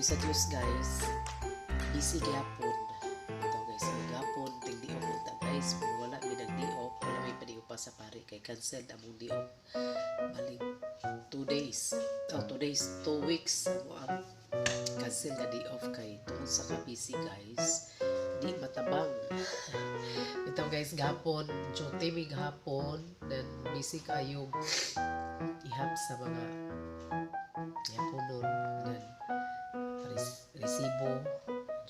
Kaluoy sa Dios, guys, busy gyapon. Ito, guys, gapon ting day off unta, guys, pero wala mi nag day off, wala may pa sa pare kay cancelled among day off. Balik 2 days. Oh, 2 days, 2 weeks amo ang cancel na day off kay tungod sa ka-busy, guys. Di matabang. Ito, guys, gahapon, duty mi gahapon, then busy kayo ihap sa mga ihaponon, then resibo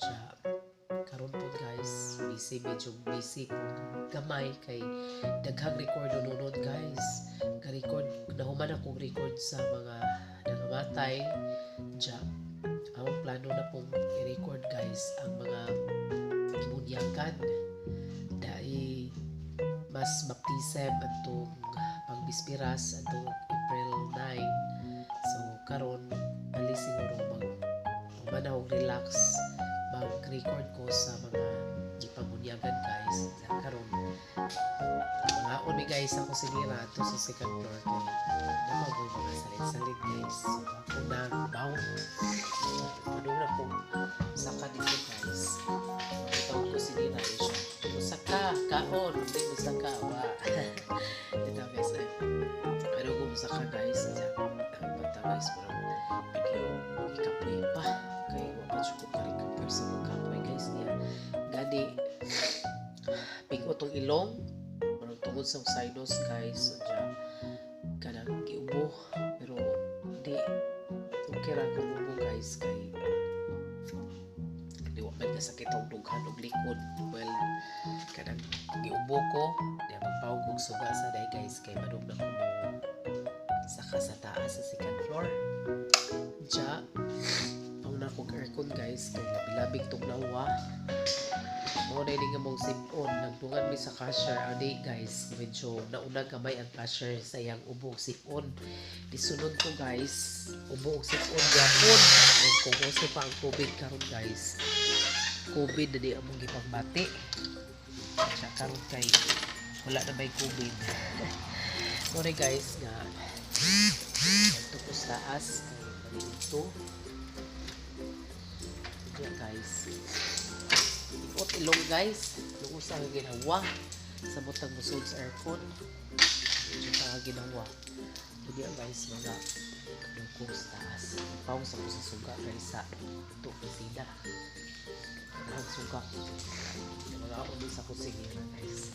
siya. Karon po, guys, busy, medyo busy po gamay kay daghang record nunod, guys. Ka-record nahuman akong record sa mga nangamatay. Diya ang plano na pong i-record, guys, ang mga gibunyagan dahil mass baptism atong pangbispiras atong April 9. So karon ali siguro mag manahog relax, mag-record ko sa mga gipabunyagan, guys. Karon mga mi, guys, ako sinira ato sa second floor kay namagoy mga salit-salit, guys. So ako na baw ano na po saka dito, guys. Itawag ko sinira siya, musaka kaon hindi musaka wa dito, guys. Ay, ano ko musaka, guys. Ang bata, guys, parang medyo ikapoy pa kay wa pa jud ko ka-recover sa mga kapoy, guys, niya gani pigot ang ilong, parang tungod sa sinus, guys. So dya kanang giubo, pero di okay ra kung ubo, guys, kay di wa man kasakit ang dughan og likod. Well, kanang giubo ko di magpawag og suga sa day, guys, kay madug na ko mo saka sa taas sa second floor. Diya ang na kog aircon, guys, kay labi-labig tugnawa mo na nga mong sip-on. Nagdungan mi sa cashier ani, guys. Medyo nauna gamay ang cashier sa iyang ubo og sip-on. Di sunod ko, guys, ubo og sip-on gyapon. Ug kung uso pa ang COVID karon, guys, COVID na di among gipangbati siya karon kay wala na may COVID mo, guys, nga ito ko sa taas kay malito. Diya, guys, ikot ilong, guys. Lungo sa ginawa sa butang musod sa aircon. Medyo ka ginawa. Diya, guys, mga dugko sa taas. Pause ako sa suga, guys, sa ito opisina. Ang suga. Mga ako sa kusinira, guys.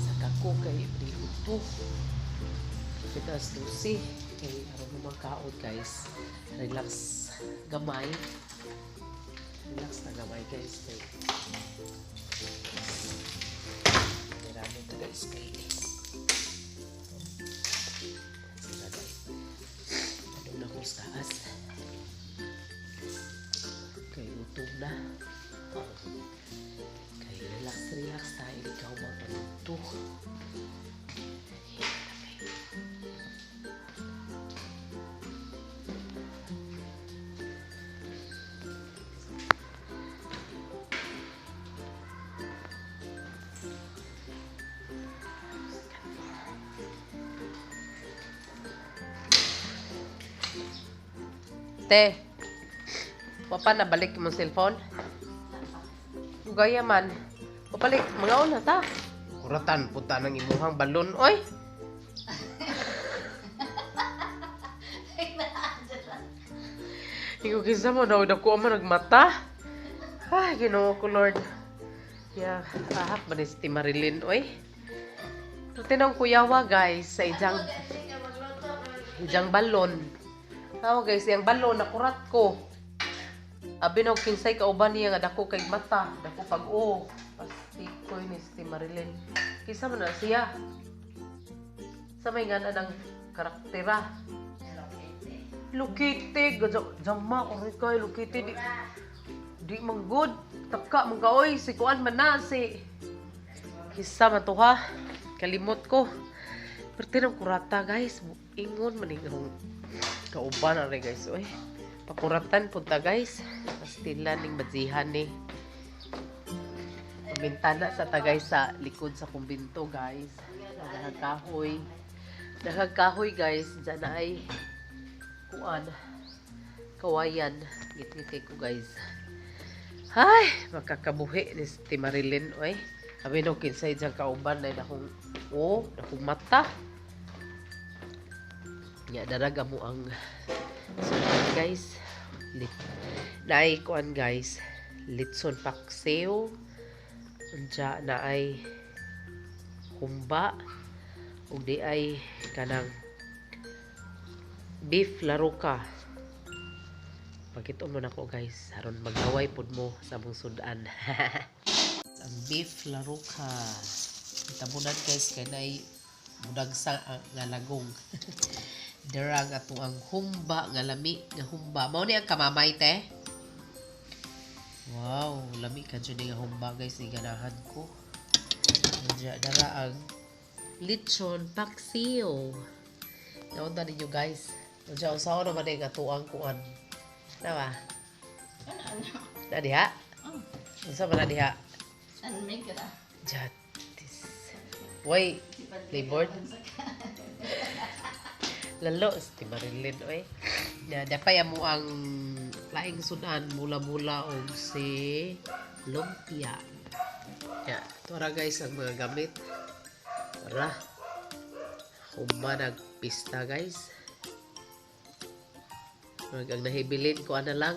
Sa kako kay ito. Pitas lusi kay aron mo magkaon, guys. Relax gamay. Relax na gamay, guys, kay Diramo to, guys, kay sila day. Ano na ko sa taas. Kay utom na. Kay relax relax tayo ikaw mga. Te, wa pa nabalik imong cellphone? Gaya man. Pabalik, mga una ta. Kuratan, punta ng imuhang balon, oy. Ikaw kinsa mo daw dako man nagmata. Ay, Ginoo ko Lord. Ya, ahak ba ni si Marilyn, oy. Pero tinong kuyawa, guys, sa ijang ijang balon. Awa, guys, yang balon nakurat ko. Abi na kinsay kauban niya nga dako kay mata, dako pag o. Pasti ko ni si Marilyn. Kinsa man na siya? Sa may nga ng karaktera. Lukite, jama ko kay lukite di di man good. Taka man ka oy, si kuan man na si Kisa man to ha. Kalimot ko. Pero tinang kurata, guys, ingon man ning kauban na rin, guys, oy. Pakuratan punta, guys. Pastila ning badzihan ni. Bintana sa ta, guys, sa likod sa kumbinto, guys. Nagkahoy. Nagkahoy, guys, diyan na ay kuan. Kawayan. Ngit-ngit ko, guys. Ay, makakabuhi ni si Marilyn, oy. Abi no kinsay diyang kauban na akong, oh, akong mata. Nya daraga mo ang sudan, guys. Lit naay kuan, guys. Litson paksiw. Unja naay humba ug di ay kanang beef laruka. Pagkita mo nako, guys, aron maglaway pud mo sa among sudan. Ang beef laruka. Itabunan, guys, kay nay budagsa ang nga lagong. Dara ang ato ang humba nga lami nga humba. Mao ni ang kamamay, te. Wow, lami ka jud nga humba, guys, ni ganahan ko. Unja dara ang lechon paksiw. Naunta ninyo, guys. Unja usaon naman ang atuang kuan. Na ba? Ano, ano? Na diha? Oh, Unsa man na diha? San Miguel. Jatis. Way, Playboard? Lalo, si Marilyn, oy. Na, dapay amo ang laing sudan, mula-mula og si lumpia. Ya, ito ra, guys, ang mga gamit. Tara. Huma nagpista, guys. Mag ang nahibilin ko ana lang.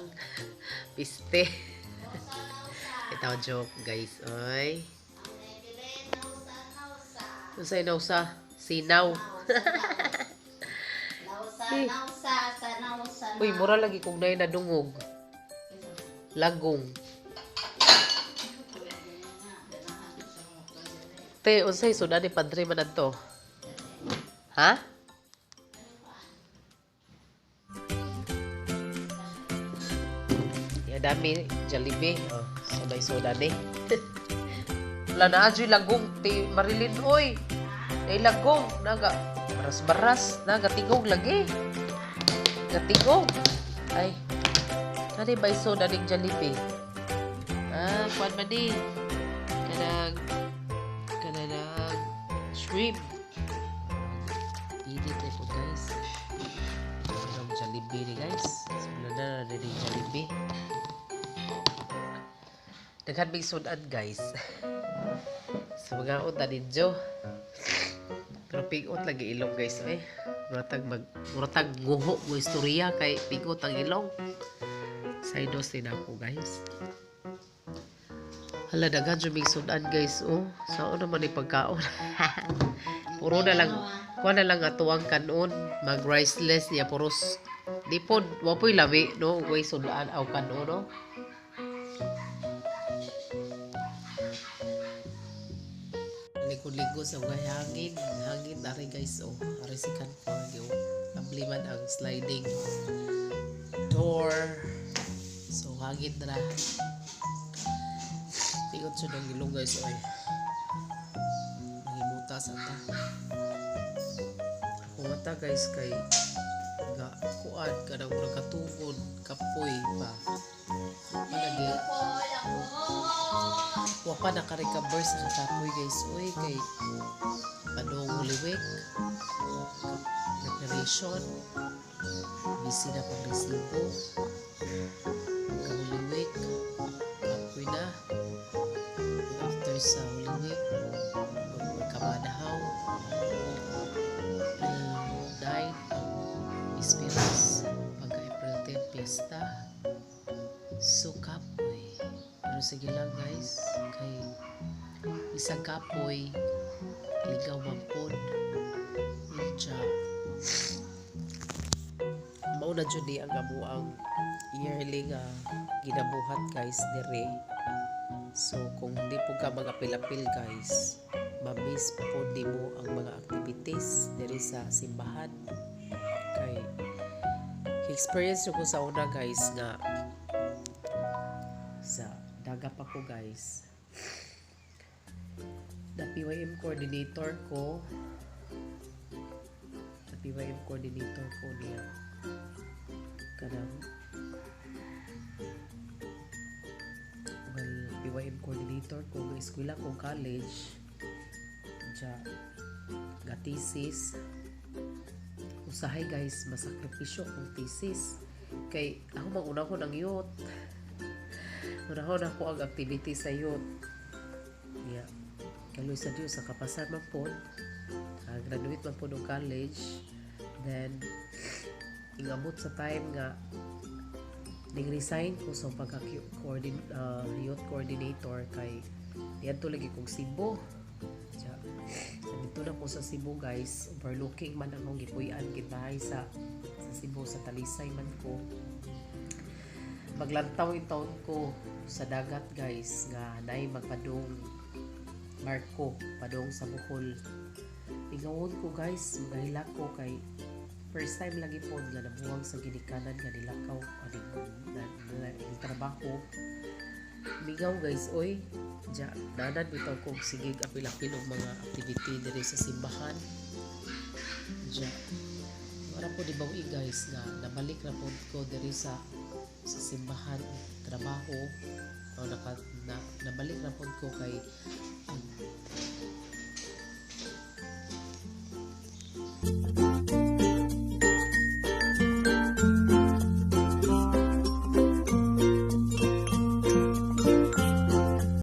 Piste. Ito joke, guys, oy. Unsay nausa? Sinaw. Nausa, Eh. nausa, sa nausa. Uy, mura lagi kung nay nadungog. Lagong. Te, unsay sudan ni Padre man adto? Ha? Ya dami Jollibee. Oh, sunay soda ni. Wala na adyo'y lagong ti Marilyn oy. Nay lagong naga baras-baras naga tingog lagi. Gatingog. Ay. Kani ba soda ning Jollibee? Ah, kuan man ni. Kanang kanang shrimp. Init na po, guys. Anong Jollibee ni, guys? Sula na na ni Jollibee. Daghan mig sudan, guys. Sa mga unta ninyo. Pero pigot lagi ilong, guys, eh. Muratag nguho mo istorya kay pigot ang ilong. Sinus din ako, guys. Hala, daghan jud mig sudan, guys, oh. Sao naman ni pagkaon? Puro na lang kuha na lang atuang kanon, mag riceless niya puros. Di pod wa po'y lami no, way sudan aw kanon, no. Likod-likod sa mga hangin, hangin ari, guys, oh. Ari si kanto oh. Kabliman ang sliding door. So hangin ra. Tingod sa ng ilong, guys, oy. Nangimuta sa ta. Ako mata, guys, kay ga kuan kanang murag katungod kapoy pa. Palagi wa pa naka-recover sa kapoy, guys, oy, kay padong Holy Week preparation, busy na pag resibo. Pagka Holy Week, kapoy na. After sa Holy Week, magkamanahaw, April 9 ang Bisperas, pagka April 10 piyesta. So kapoy, pero sige lang, guys, kay isang kapoy ligaw man pod. Unja mao na jud ni ang amuang yearly nga ginabuhat, guys, dire. So kung di po ka magapil-apil, guys, ma-miss po nimo ang mga activities diri sa simbahan kay experience ko sa una, guys, nga sa daga pa ko, guys, na PYM coordinator ko, na PYM coordinator ko niya kanang, well, PYM coordinator ko nga eskwela ko college ja ga thesis. Usahay, guys, masakripisyo kung thesis. Kay ako mang unahon ang youth. Unahon ako ang activity sa youth. Yeah. Kaloy sa Dios, nakapasar man pod. Graduate man pod og college. Then ingabot sa time nga ning resign ko sa pagka youth coordinator kay niadto lagi kong Cebu. Siya, sa dito na ko sa Cebu, guys, overlooking man akong gipuy-an gid sa Cebu, sa Talisay man ko. Maglantaw in taon ko sa dagat, guys, nga naay magpadong barko padong sa Bohol. Mingawon ko, guys, magahilak ko kay first time lagi pod nga nabuwang sa ginikanan nga nilakaw ani na trabaho. Mingaw, guys, oy. Ja, nanan bitaw kog sige apil-apil og mga activity diri sa simbahan. Ja. Wala po di bawi, guys, nga nabalik na pod ko diri sa simbahan trabaho o nabalik na pod ko kay